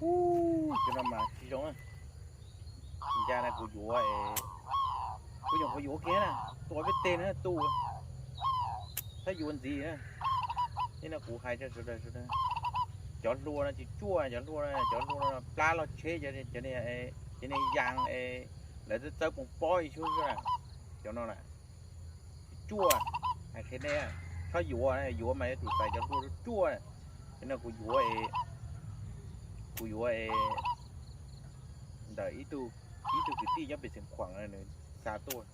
Ub, cov no mas tsis zoo na. Ncaj na kuv yuav, kuv nyuam qhuav yuav kiag na, tua peb teg na tu, txhob yuav ntxiv na. Thiab no kuv hais rau sawv daws, cov hlua no tsis tsuaj, cov hlua, cov hlua no plab log tsheb, cov, cov niag yas es lawv txawb txawb poos pob ib suab xwb na, cov no na tsis tsuaj. Hais qhia nej, txhob yuav, yuav mas yuav tsum xaiv cov hlua tsuaj. Cov no kuv yuav, kuv yuav ntawm ib tug, ib tug kwv tij nyob pem Xeev Khuam nws xa tuaj,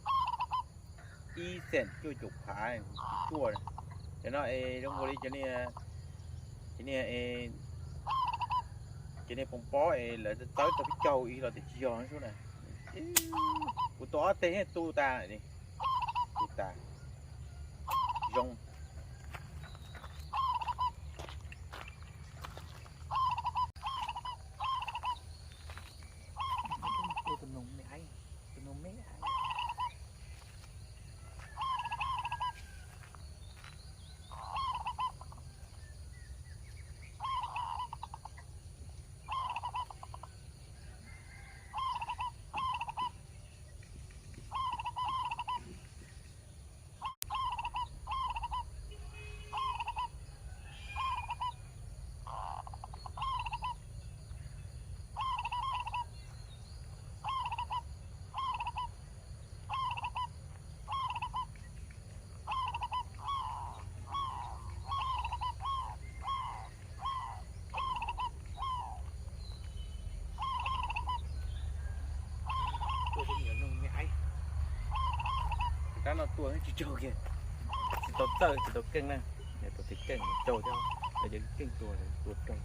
ib xees cuaj caum phav tsis tsuaj. Cov no es zoo nkaus li cov niag, cov niag, cov niag poos pob es lawv txawb tau peb caug ib los tias tsis yog xwb na. Kuv tua ob teg thiab tu tas, tu tas zoo. Tua tus me nyuam noog me aib. Tus rab no tua tsis raug kiag, tsis tau txawj tsis tau keej na. Yog tus keej keej raug thiab, yog keej tua tua raug.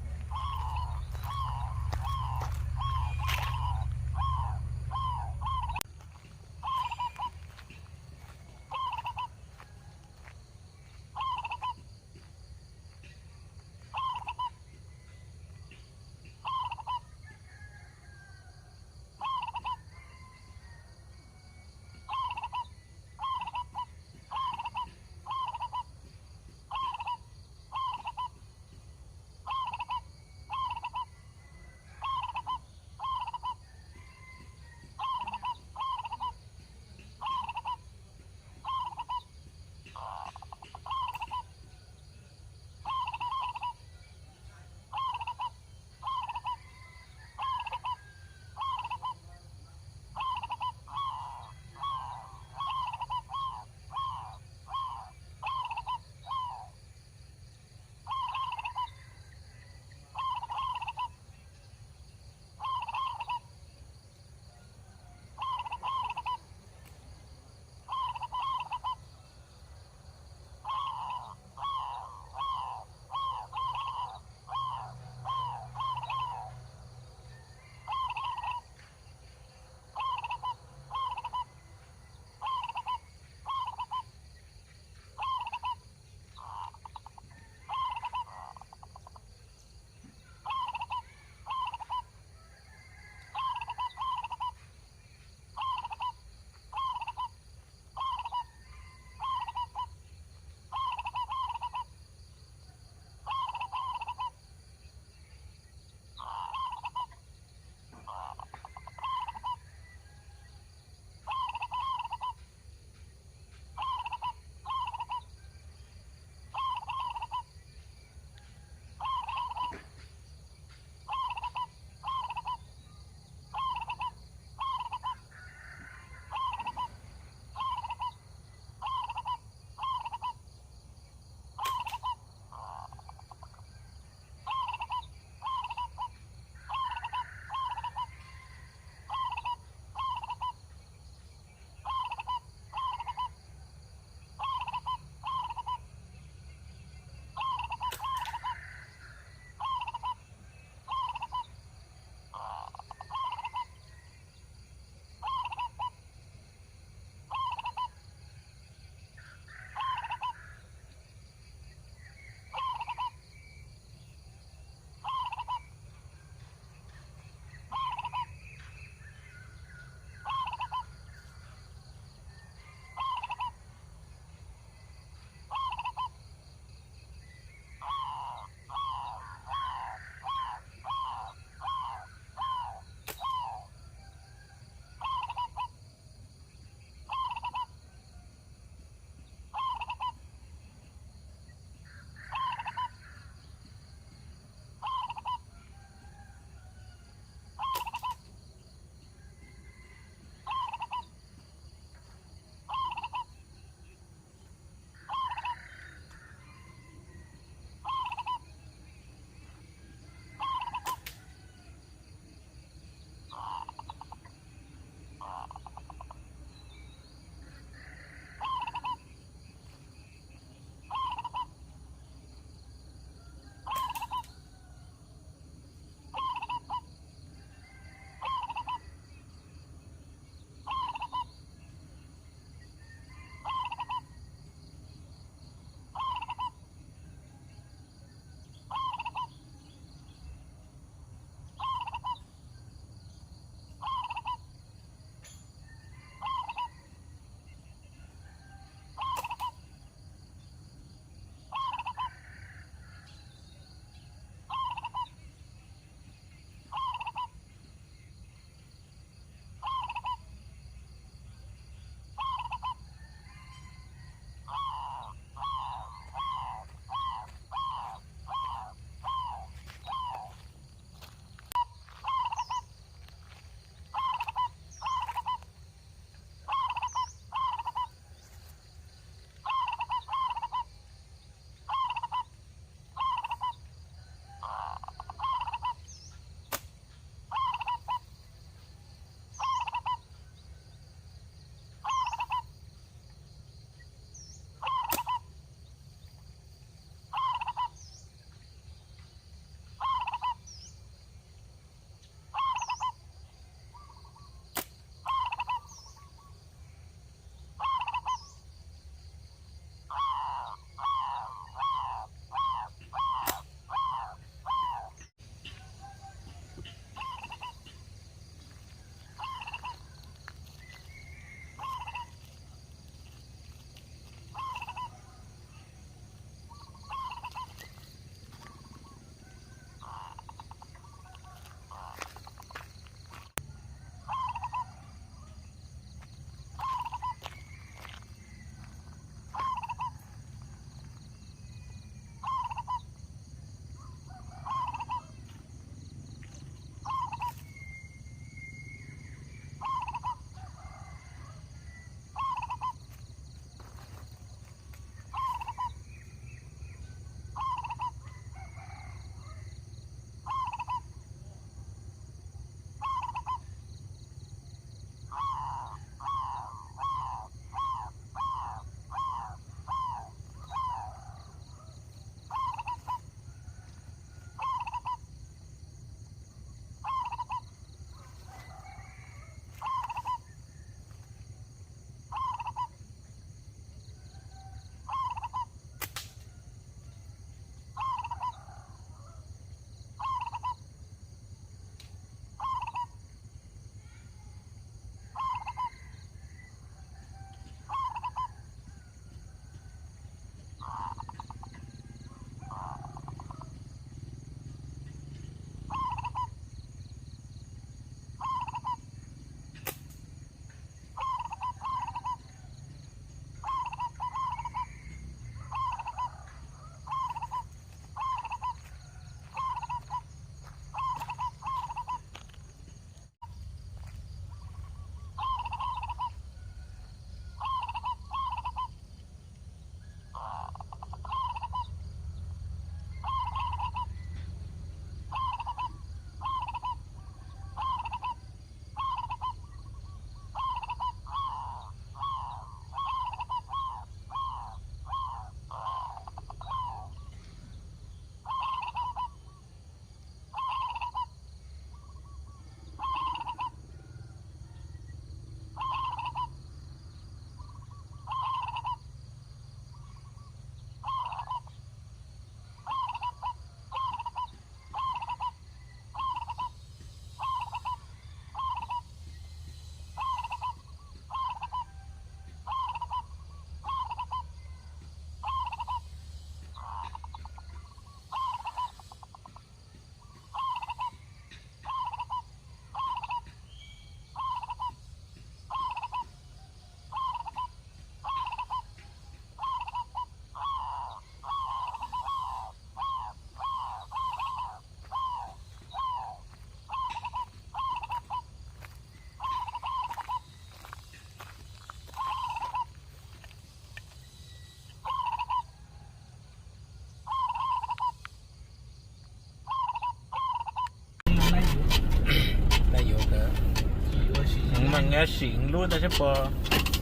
Sim lub ntawd seb puas,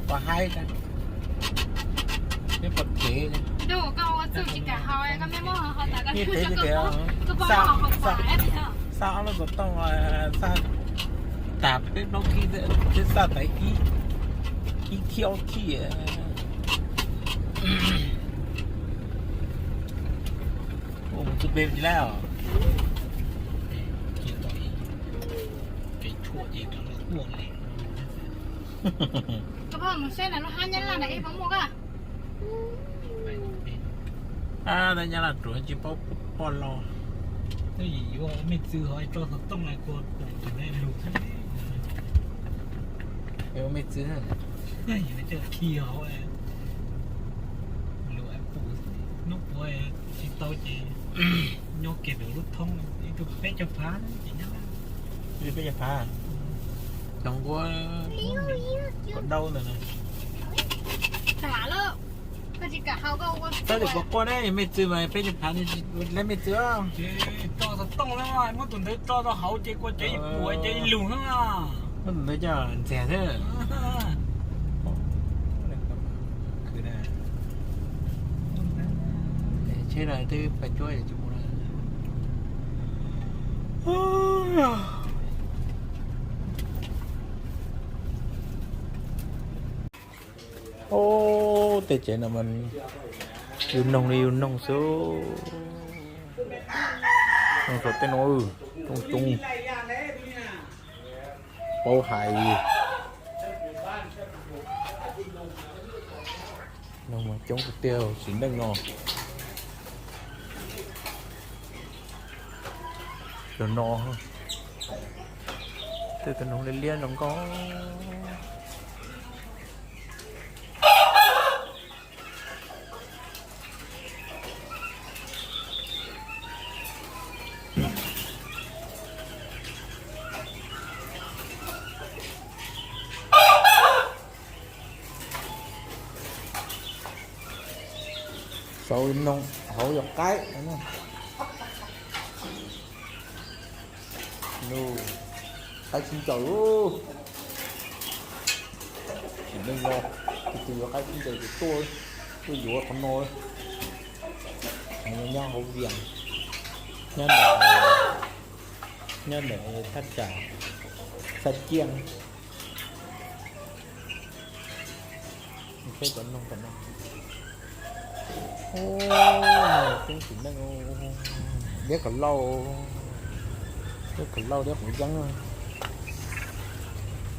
puas haib, seb puas khev. Xaj ob lub xov tooj, xaj tas peb plaub khib, xaj tas ib khib ob khib. Mus txog pem lawm. Ab, nyab laj ruam tsis paub poj los. Yuav mej txwv ho tso xov tooj na, kuv tus lus, yuav mej txwv, khi hauv, lus pum, hnub puav tsis tau ces nyob kiag pem lub thoob, ib tug peb caug phav ces nyob, peb caug phav, cov nquab, kom dau ntawm no. Tab sis puas quaj ne, mej txwv mas peb caug phav, lawv mej txwv. Tso xov tooj na, muab tus ntawd tso rau hauv ces kua cev ib puas ces ib lus na. Muab tus ntawd coj ntxias xwb. Tsheb no twb pais cuab tsis mus lawm. Ub, tej tsev no mas yus noog li yus noog xwb. Noog saum tej no coob coob, paub hais. Noog mas coob tiag tiag sim neej no. Cov no, tej tus noog liab liab no nkauj. Saum noog hauv yog qaib. Qaib sib ncaws. Sim neej no, tus twg yuav qaib sib ncaws ces tuaj, tuaj yuav qhov no. Nyob hauv Vias, nyob ntawm, nyob ntawm thaj tsam Xaj Ciaj. Peb cov noog tom no. Ub, tub tsim neej, liab kom lauj, liab kom lauj, liab quav yeeb.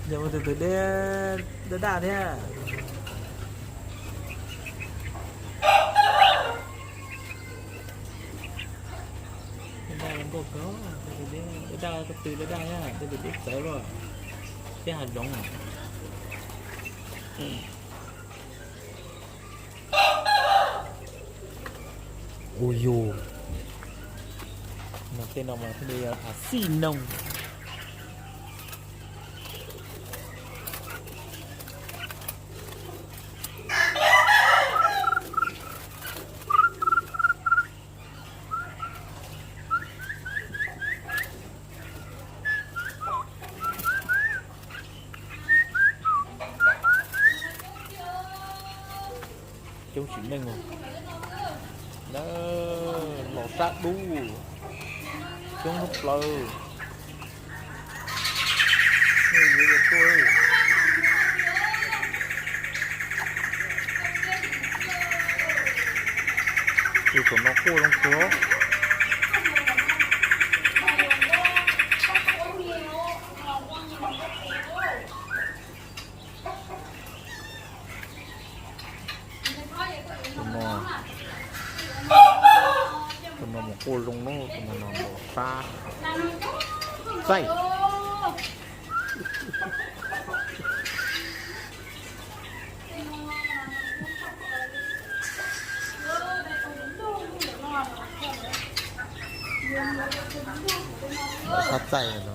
Yog ua tus twg daj daj thiab. Daj nkauj kawg, daj, daj ko tw daj daj thiab, tej tus dib txawv luaj, thiab hav zoov. Ua yus, no tej no mas thiaj li yog a xij noog. Coob tsim neej, na, los sab dub, coob lub plawv. Tus tom no quaj zoo kawg. Tus no, tus no mas quaj zoo na, tus no los sab txaij. Los sab txaij no.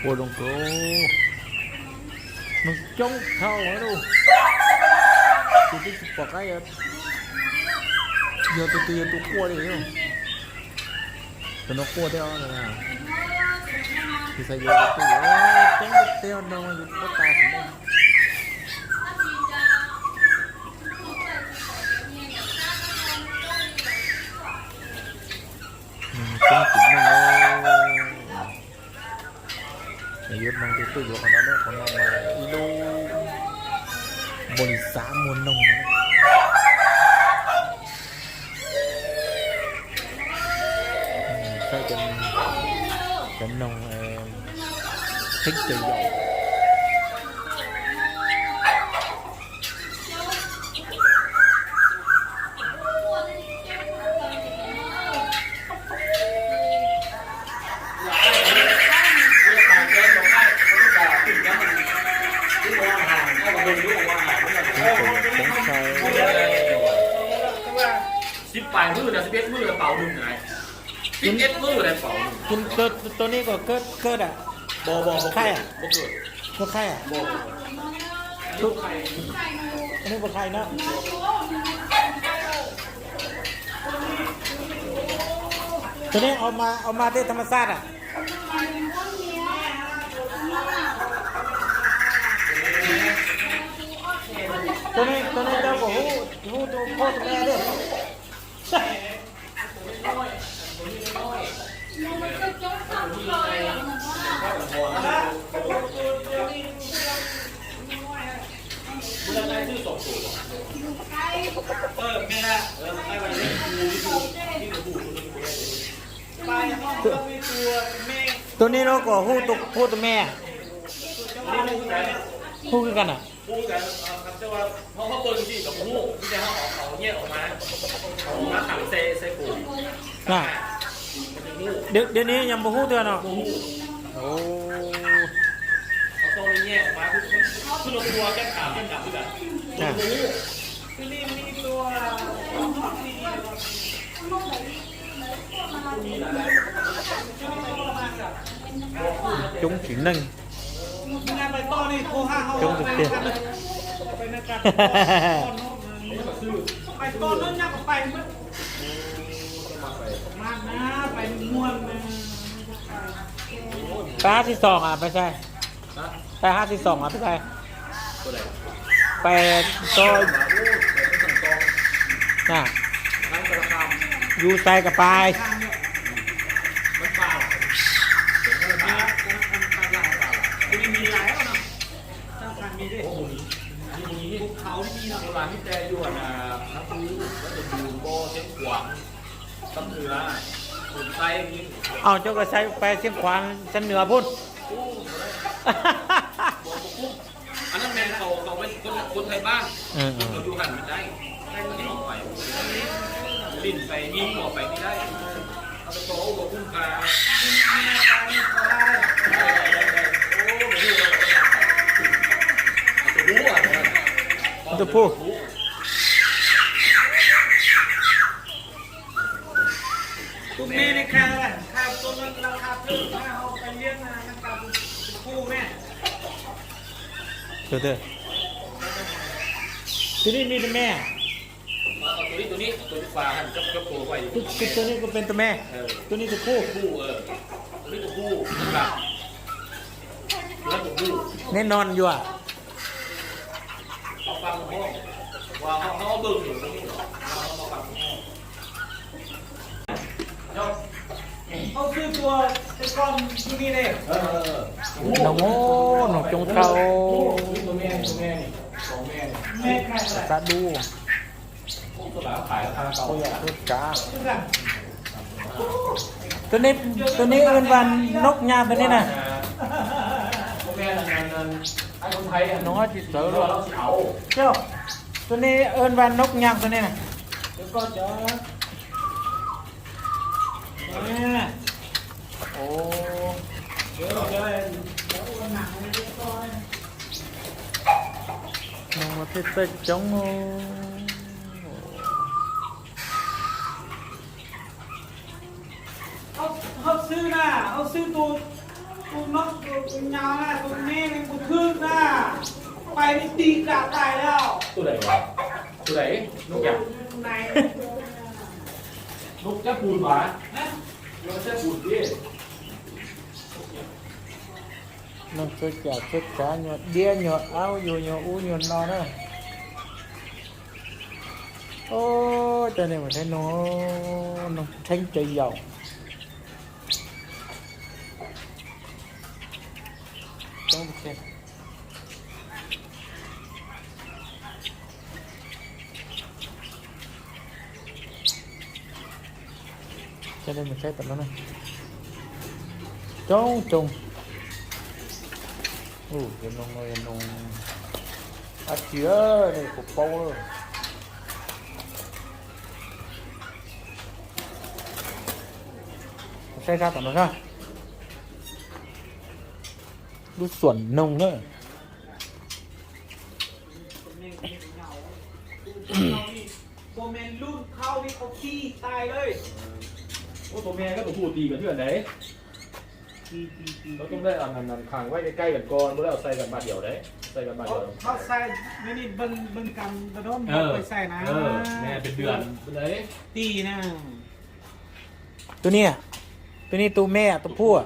Ua zoo kawg, neeg coob dhau lawm. Tus twb tsis pom qab, yog tus twg yog tus quaj li. Tus no quaj thiab os. Tus xav yuav tus twg yuav, coob tiag tiag no, yus quaj tas xwb. Coob tsis meej. Yuav nug tus twg yuav qhov no ne, qhov no mas ib lub npaum li xav muag noog no. Saib cov noog theeb cov yaus. Sib pais hwj na, sib peb hwj na, pau dum na. Sib peb hwj na, pau dum. Tus, tus, tus nej kom kawg, kawg da. Khaij, khaij. Tus, nej puas khaij no? Tus nej au ma tej tham ma xaj a? Tus nej coj kom hu, hu tus phauj tus me thiab. Tus nej no kom hu tus phauj tus me. Hu kawg na. Dua nej nyam puas hu twg no? Coob tsis meej. Coob tiag tiag. Pab hab sib xoom a peb saib. Peb hab sib xoom a peb saib. Peb, yus xaiv kom pais. Au coj koj saib pais Xeev Khuam, Xeev Nuam pub. Tus pub. Tus twg? Tus nej me tus me. Tus, tus, tus no kuj peb tus me, tus no tus puj. Neb noj yuav. Noog, noog coob tshaj. Xav dub. Tus no, tus no wb npa noj nyag tus no na. Noog tsis txawv los. Tus no wb npa noj nyag tus no na. Noog mas thiaj txawj coob. Hauv xwb na, hauv xwb tus, tus noj tus nyag na, tus me tus thwj na, pais li tig kam pais lawm. Tus daim, tus daim, noj nyag. Noj cab pus mas, noj cab pus thiab. Noog txhua cam txhua tsav, nyuag diab nyuag aub, yug nyuag ub nyuag no na. Coj nej mus saib noog, noog rheeb cov yaus. Coj nej mus saib tom no na. Coob coob. Yog noog no yog noog dab tsi, nej puas paub? Saib sab tom no sab. Lub xuam noog na. Ua tus me koj tus hu tis kom thiaj ntawd. Koj tub lej khang vay kai kai kam ko, tub lej xais kam ba diaum ntawd, xais kam ba diaum. Tus ni, tus ni tus me, tus phuj,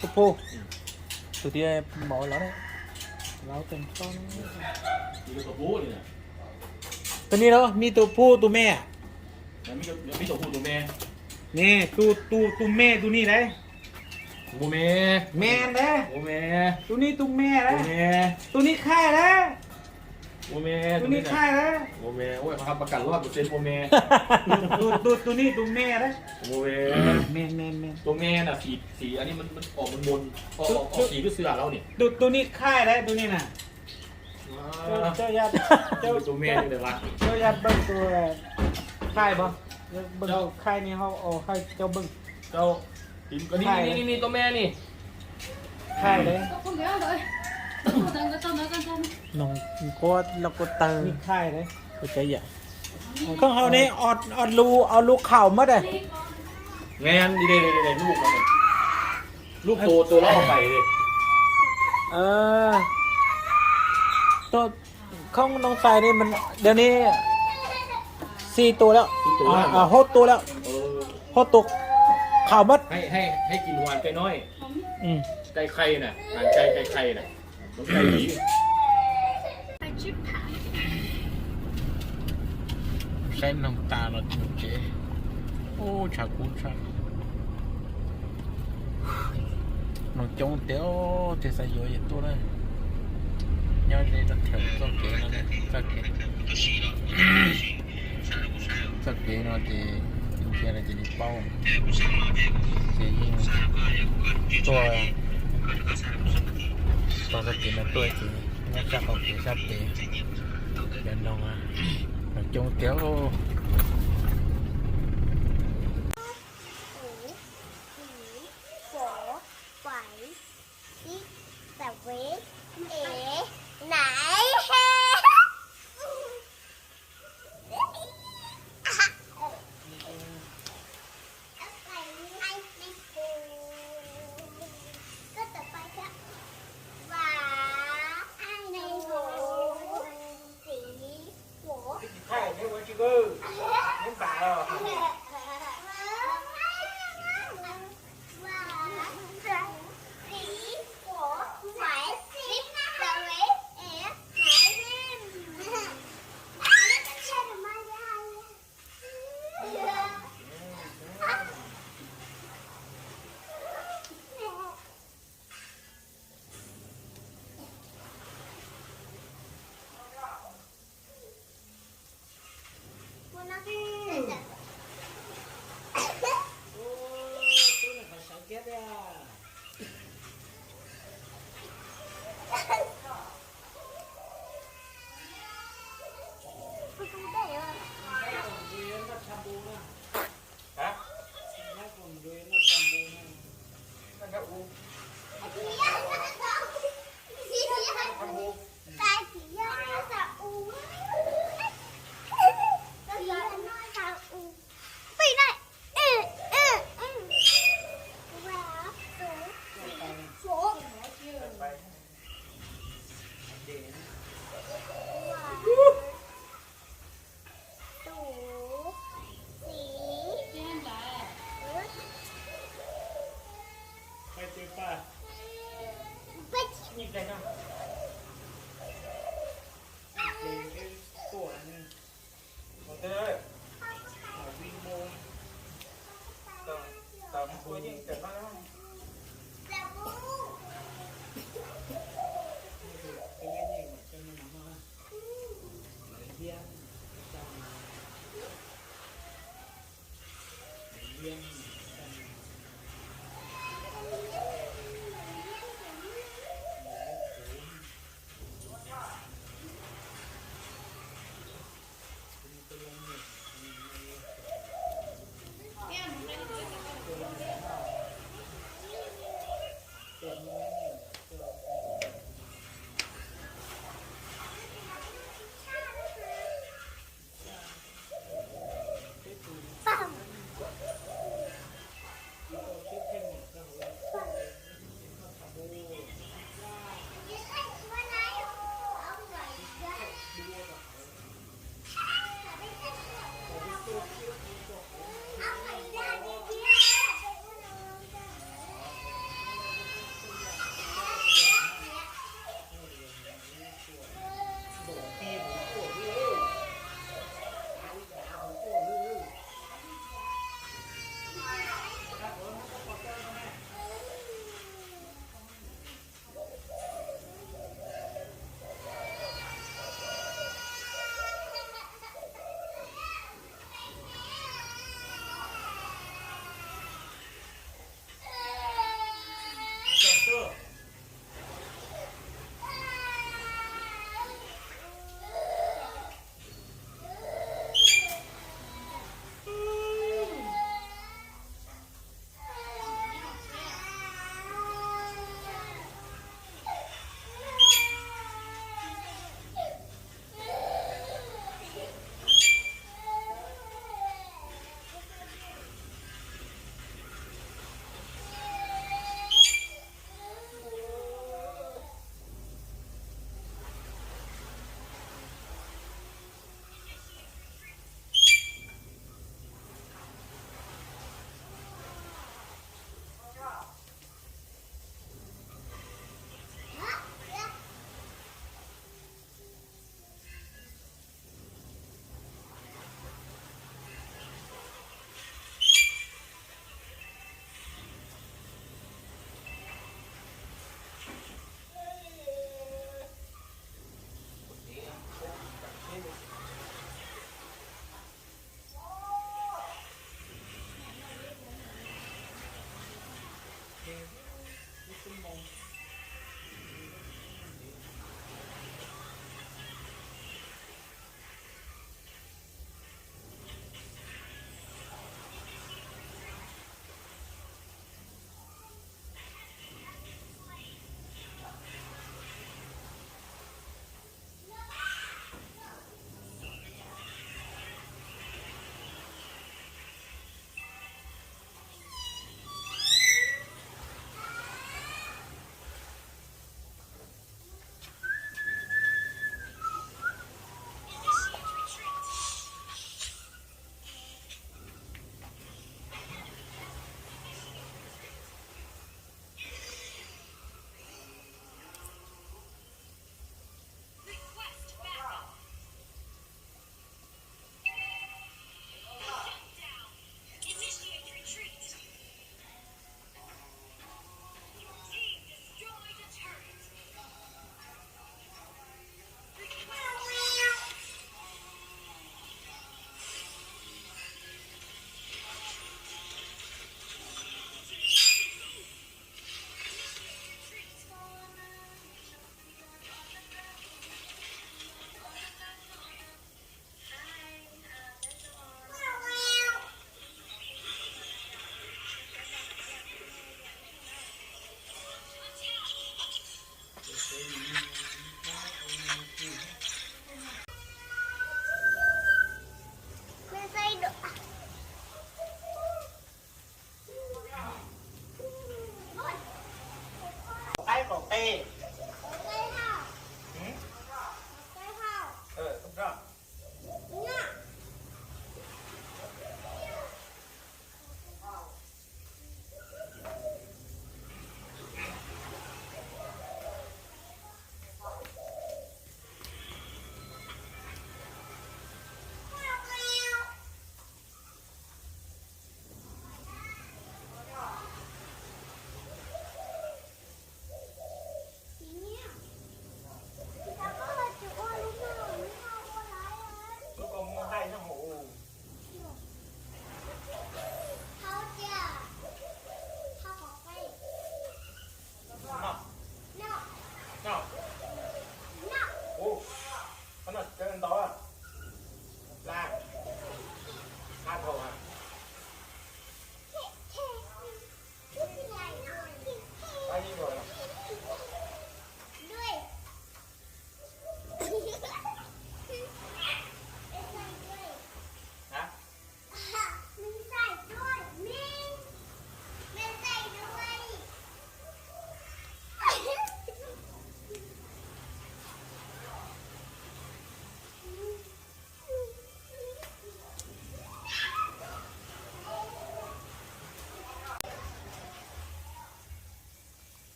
tus phuj, tus ti mos los, tus ni los me tus phuj tus me. Ne, tus, tus me tus ni lawm. Me ntawd. Tus ni tus me lawm. Tus ni khaij lawm. Tus ni khaij lawm. Tus ni tus me lawm. Tus me na, tus me na, tus ni khaij lawm tus ni na. Coj yaj, coj yaj npawg tus khaij pov, npawg tus khaij ni ho hais coj npawg. Khaij ni, tus me ni. Khaij lawm. Noog quab loj quab tawg. Khaij lawm. Koj hau ne, ob lub, ob lub khaum mab. Khoob noog xais ni, dawm ni xis tus lawm, hauv tus lawm, hauv tus khaum mab. Saib noog tas los mus tsev. Ub, tshav kub tshaj. Noog coob tiag, tej xav yuav yog tuaj na. Nyob ze rau thaum txoj kev no, txoj kev, txoj kev no ces ntsia no ces nws paub. Ces yeej tuaj, txoj kev no tuaj ces nyob sab qaum kev sab pem. Cov noog, noog coob tiag.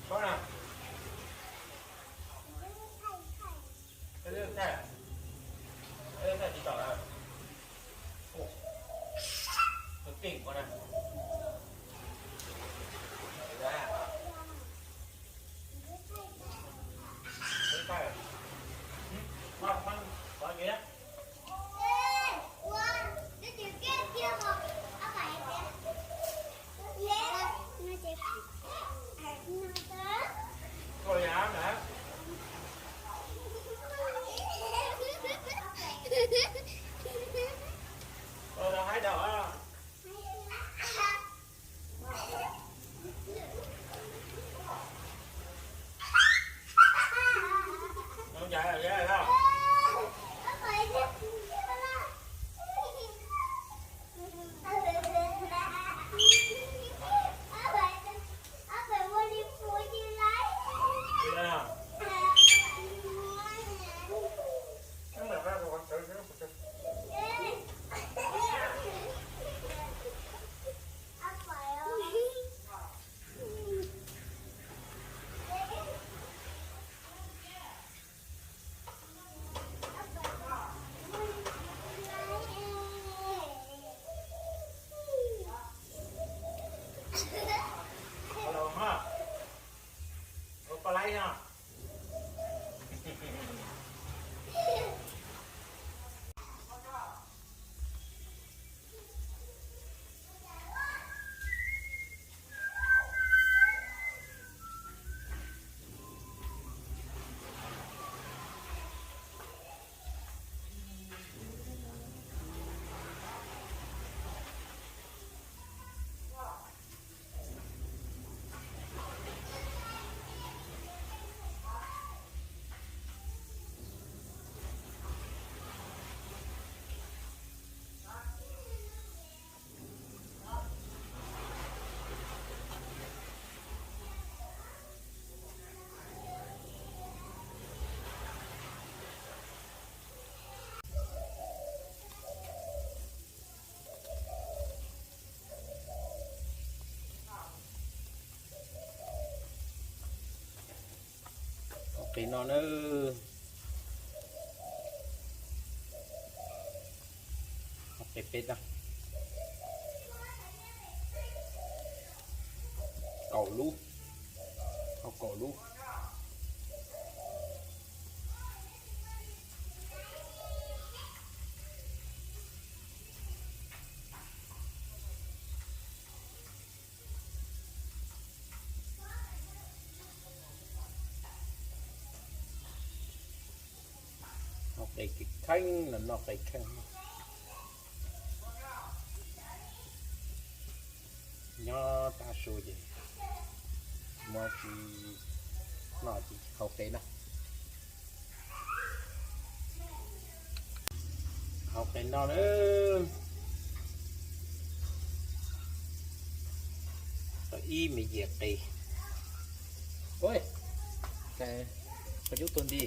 Có nè. Cái nước này. Cái nước này chỉ tỏ là. Ủa. Cái kinh quá nè. Đấy. Cái này. Ừ. Con, con, con gì đấy? Qis no na, qis peb na, kaum lub, hau kaum lub. Noj qis kheej los noj qis kheej. Nyob tag su ces muab tsis noj ces hau qis no. Hau qis no na. Tau ib me yias qis. Ua cas qhov cub tuag nti.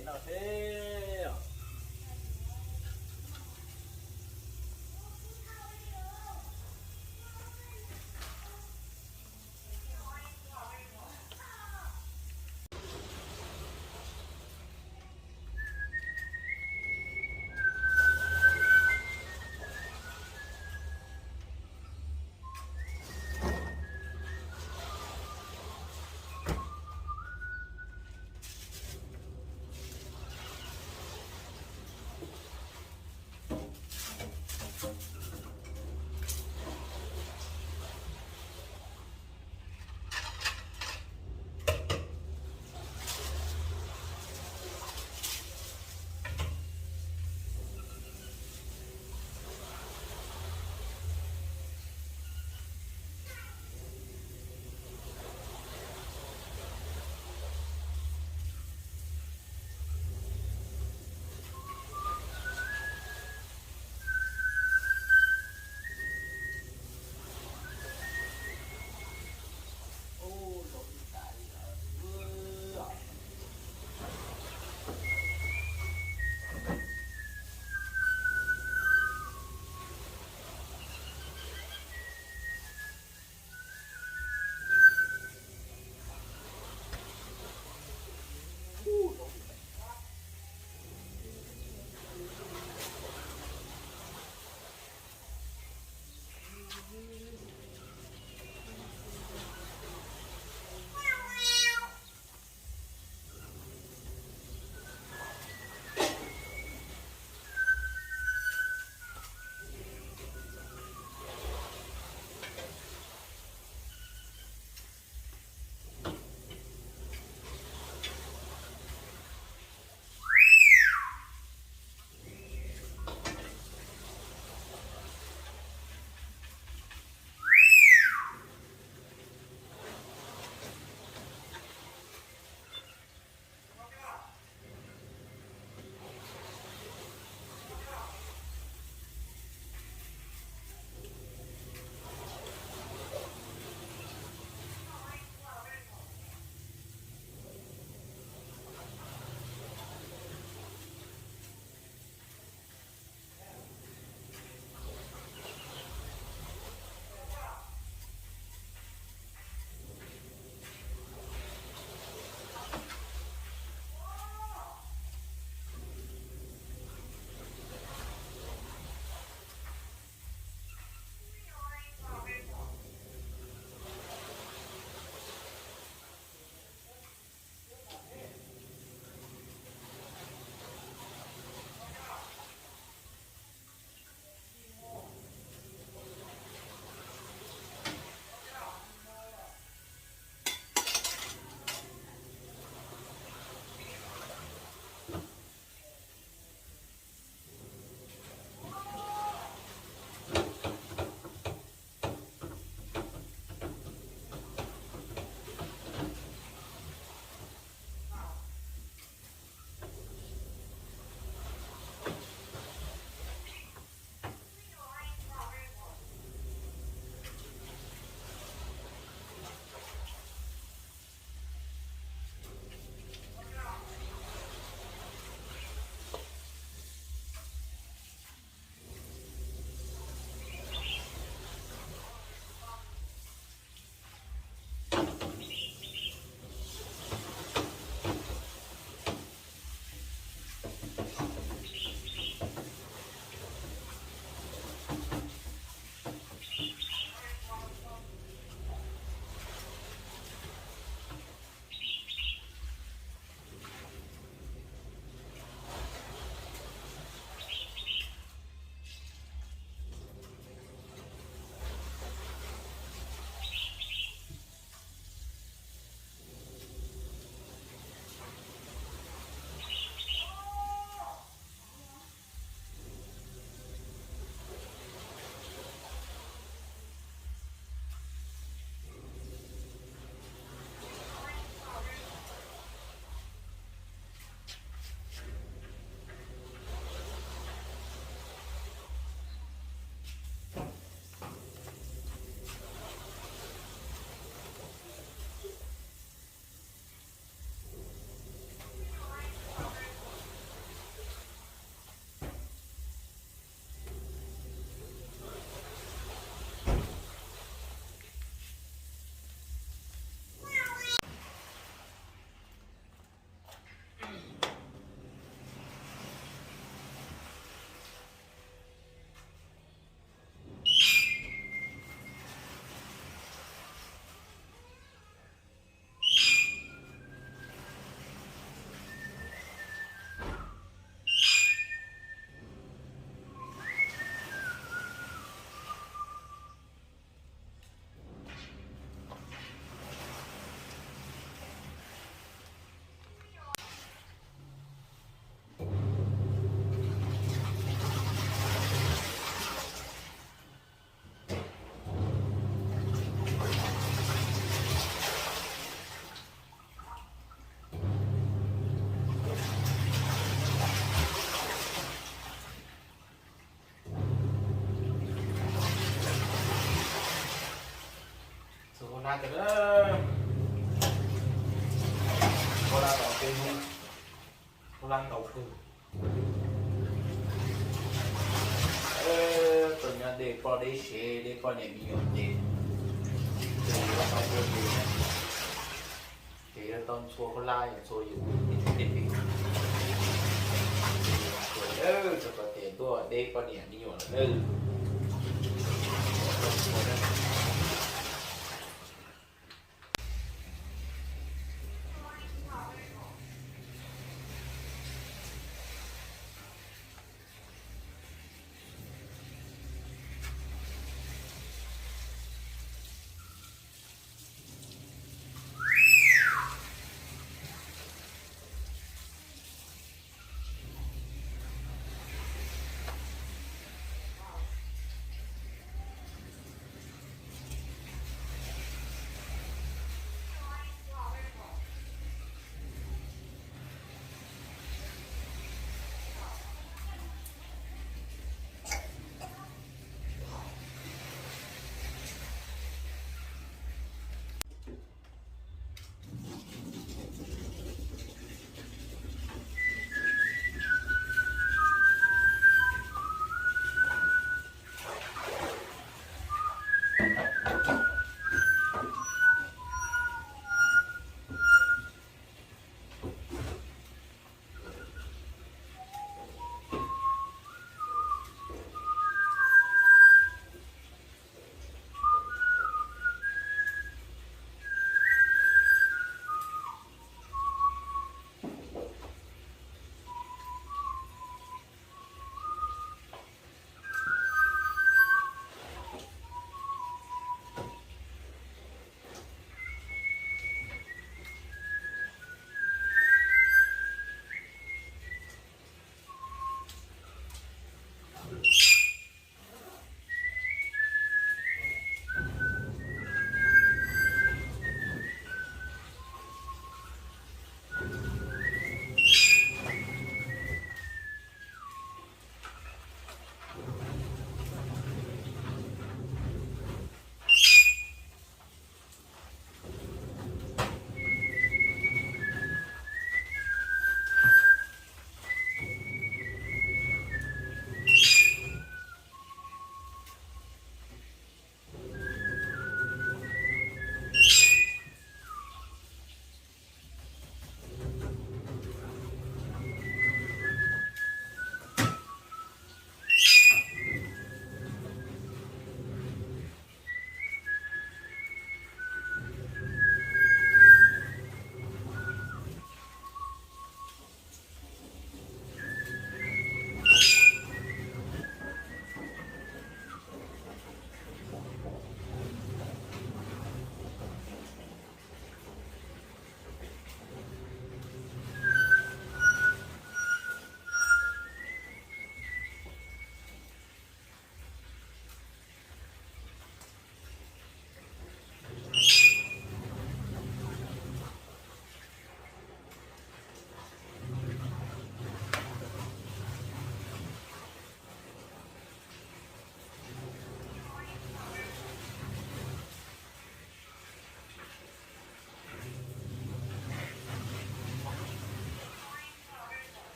Noj seb. Ua laj ntau kawg, ua laj ntau kawg. Tau nyob deb poj deb sev, deb poj niam me nyuam ces, ces yuav tau ntxhua khaub hlab, yuav ntxhua yus tej tub tej pem, ces yuav ntxhua lawm, rau qhov tias tuaj deb poj niam me nyuam lawm nawb.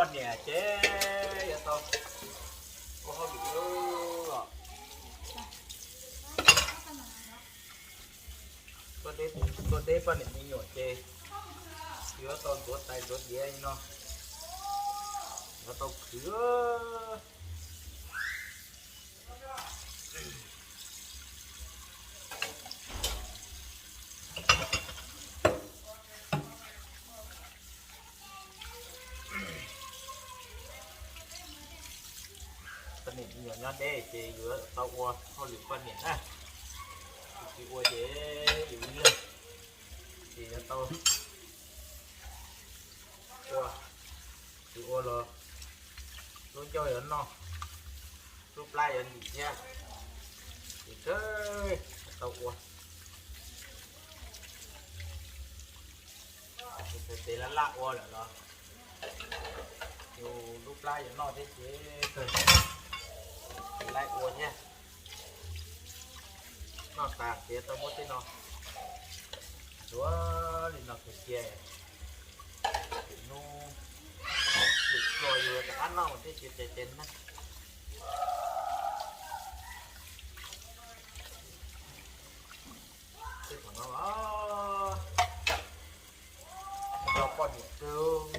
Poj niam ces yuav tau ua hauj lwm os. Tuaj deb poj niam me nyuam ces yuav tau ntxuav tais ntxuav diav li no, yuav tau khwv. Poj niam me nyuam nyob deb ces yuav tau ua hauj lwm poj niam na. Tsis ua ces yus ib leeg ces yuav tau ua. Tsis ua los lub ncauj yuav noj, lub plab yuav ntim thiab. Ces kawg tau ua. Txhais tes laj laj ua lawm los yus lub plab yuav noj thiab ces kawg tsis laib ua thiab. Noj tas ces tau muab tej no ntxuav li no kiag cia. Lwm hnub lwm hmo yus rov qab noj mas thiaj tsis qia ces na. Tej thaum no os, nrog poj niam kawg,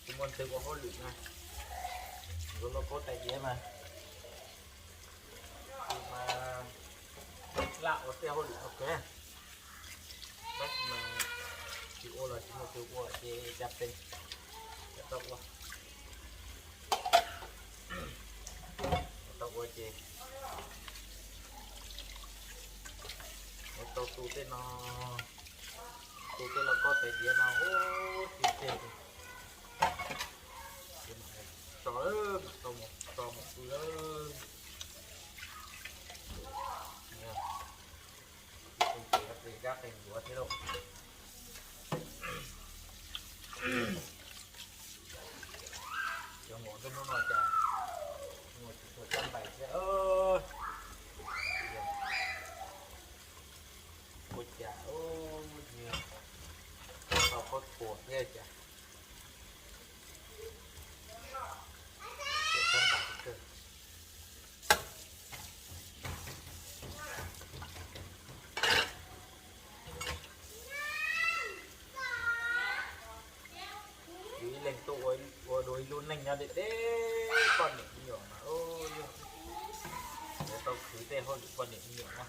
tsis muaj ntsej ua hauj lwm na, yuav lauj kaub tais diav mas, mas laj ua tej hauj lwm no kawg. Tab sis mas tsis ua los tsis muaj tus ua ces cas pes, yuav tau ua. Yuav tau ua ces yuav tau tu tej no, tu tej lauj kaub tais diav no ub, tsis tseg ces mam tso, mam tau mus tso mus tu lawm. Qe ntxuav thiab lauj. Cov mov nruab hnub no cas mus tsis tshua caj npais thiab. Ua cas ub, tau khaub thuas thiab cas. Yus ib leeg tuaj ua dua ib lub neej nyob deb deb, poj niam me nyuam mas yuav tau khwv tej hauj lwm poj niam me nyuam na.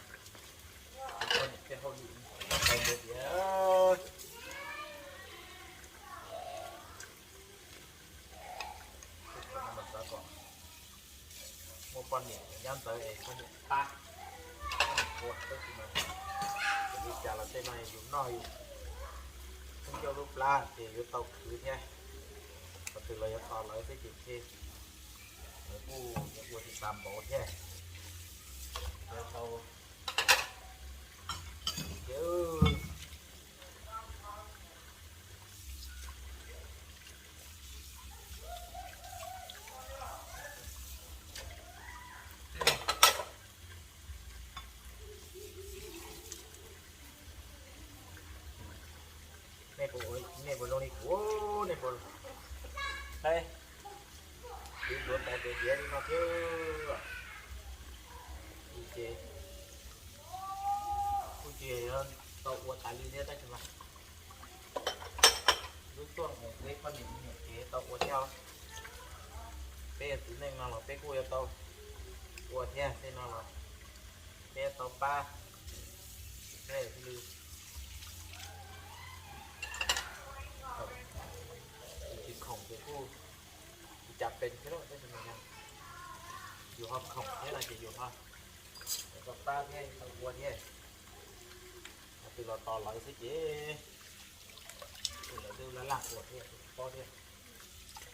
Poj niam tej hauj lwm tais ntxuav diav. Xav kom muaj poj niam nyob ntawd es poj niam pab, poj niam ua tab sis mas li cas los tej no yus noj yus lub ncauj lub plab ces yuav tau khwv thiab. Qhov twg los yuav tos lawv thiab ces lawv kuj yuav ua tsis tas npaum thiab. Yuav tau Nej puas zoo li kuv, nej puas, ib, kuv ntxuav tais ntxuav diav li no thiab. Ces kuj tsis tau ua tas li thiab tab sis mas lub tuaj mus peb poj niam me nyuam ces tau ua thiab. Peb yog txiv neej no los peb kuj yuav tau ua thiab, tej no los peb yuav tau pab. Peb thiaj li tsis khoom ces kuj tsis cas pes thiab lauj, tab sis mas yog yus ho khoom thiab no ces yus ho tau pab thiab tau ua thiab. Qhov twg los tos lawv xwb ces lawv twb laj laj ua thiab, tsis paub thiab.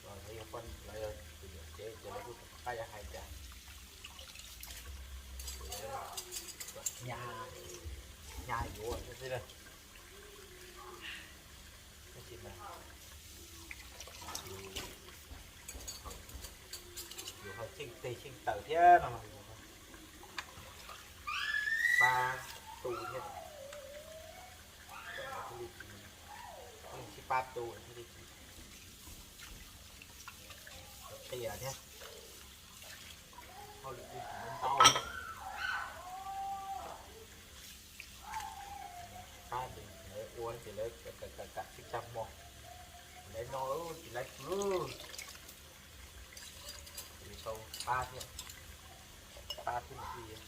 Los lawv yog poj, lawv yog tus niam tsev ces lawv kuj rov qab yuav hais tias hnyav, hnyav yuav xwb na. Tab sis mas yus ho cheej teg cheej taw thiab no los yus pab tu thiab. Yeej sib pab tu thiaj li tsis yam thiab. Hauj lwm twb tsis ntau. Pab ces lawv ua ces lawv kam kam kam tsis tag hmo. Lawv no ces lawv pw. Ces tau pab thiab, pab thiab mus ib.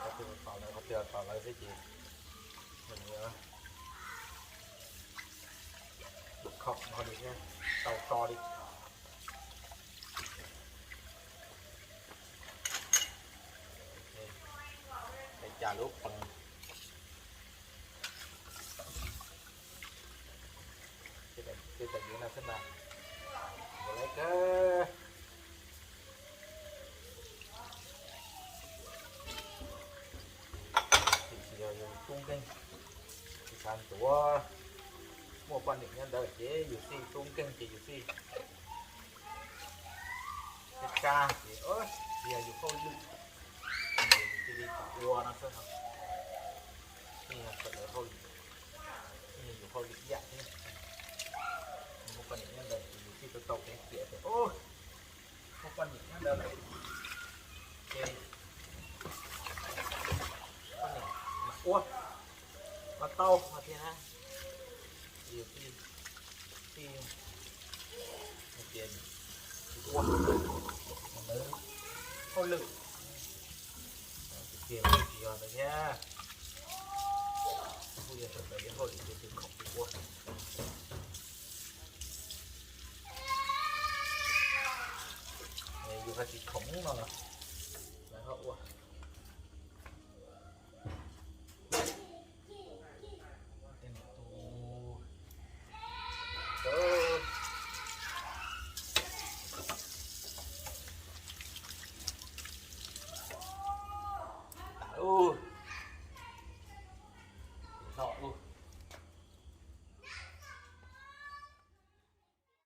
Qhov twg tos lawv, qhov twg tos lawv xwb ces nws yuav khom no li thiab, tau so li. Ces cas lub qees, ces tas yuav no xwb na, yuav lawv kawg. Tsis yog yus tub nkeeg, tsis xav ntuav, muaj poj niam nyob ntawd ces yus xij, tub nkeeg ces yus xij. Tsis tsa ces tsis yog yus hauj lwm, ces yus cia li ua no xwb no. Tsis yog sawv daws hauj lwm, tsis yog yus hauj lwm ib yam thiab. Muaj poj niam nyob ntawd ces yus thiaj tau tau kev tiam tias, muaj poj niam nyob ntawd lawm ces poj niam mam ua, mam tau no thiab na. Yus thiaj, thiaj hais tias tsis ua, lawv hauj lwm. Tiag tiag los tsis yog ntawd thiab, kuj yog sawv daws yuav hauj lwm ces tus khoom tus ua. Yus ho tsis khoom no los lawv ho ua. Ub,